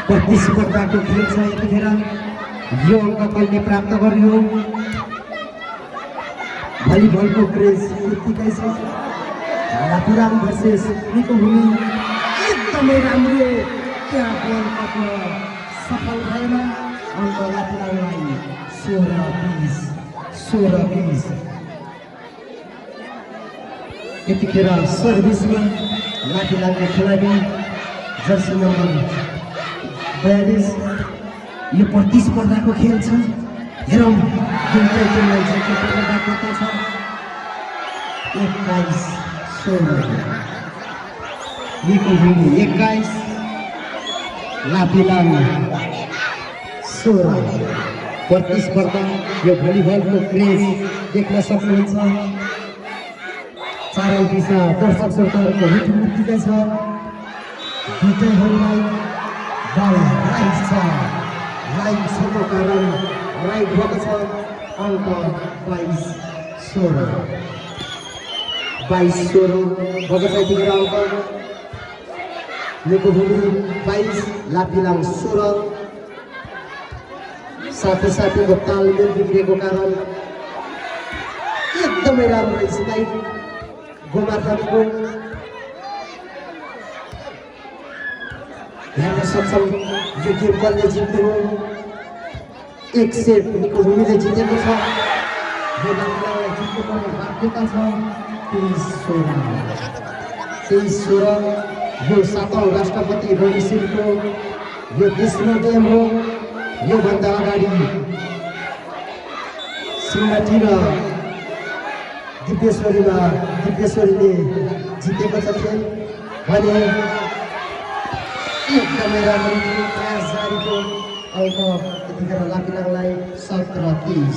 प्रतिस्पर्धाको खेल छ यतिखेर यो अङ्क कसले प्राप्त गर्यो भलिबलको क्रेज यतिकै छ लापिराम भर्सेस निको भूमि एकदमै राम्रो त्यहाँ बल पक्न सफल भएन अङ्क लापिरामलाई 16-20 यतिखेर सर्भिसमा लापिरामको खेलाडी जर्सी नम्बर 42 यो प्रतिस्पर्धाको खेल छ हेरौँ दुईटै टिमलाई जित्नुपर्ने कता छ 21-16 निको भूमि 21 लापिराम 16 प्रतिस्पर्धा यो भलिबलको क्रेज देख्न सक्नुहुन्छ चारै दिशा दर्शक श्रोताहरूको हुटुमुटिँदै छ दुईटैहरूलाई बल राइट छ लाइन छको कारण राइट भएको छ अङ्क 22-16 भएको छ यतिखेर अङ्क निको भूमि 22 लापिराम 16 साथीको तालमेल बिग्रेको कारण एकदमै राम्रो स्ट्राइक गोमाथाको हेर्न सक्छौँ यो गेम कसले जित्यो एक सेट निको भूमिले जितेको छ यो लापिरामलाई जित्नुपर्ने बाध्यता छ 23-16 यो 7औं राष्ट्रपति रोनिसिलको यो तेस्रो गेम हो योभन्दा अगाडि श्रीमती र दिपेश्वरीले जितेको छ खेल भने एकदमै राम्रो प्रयास जारीको अङ्क यतिखेर लापिरामलाई 17-30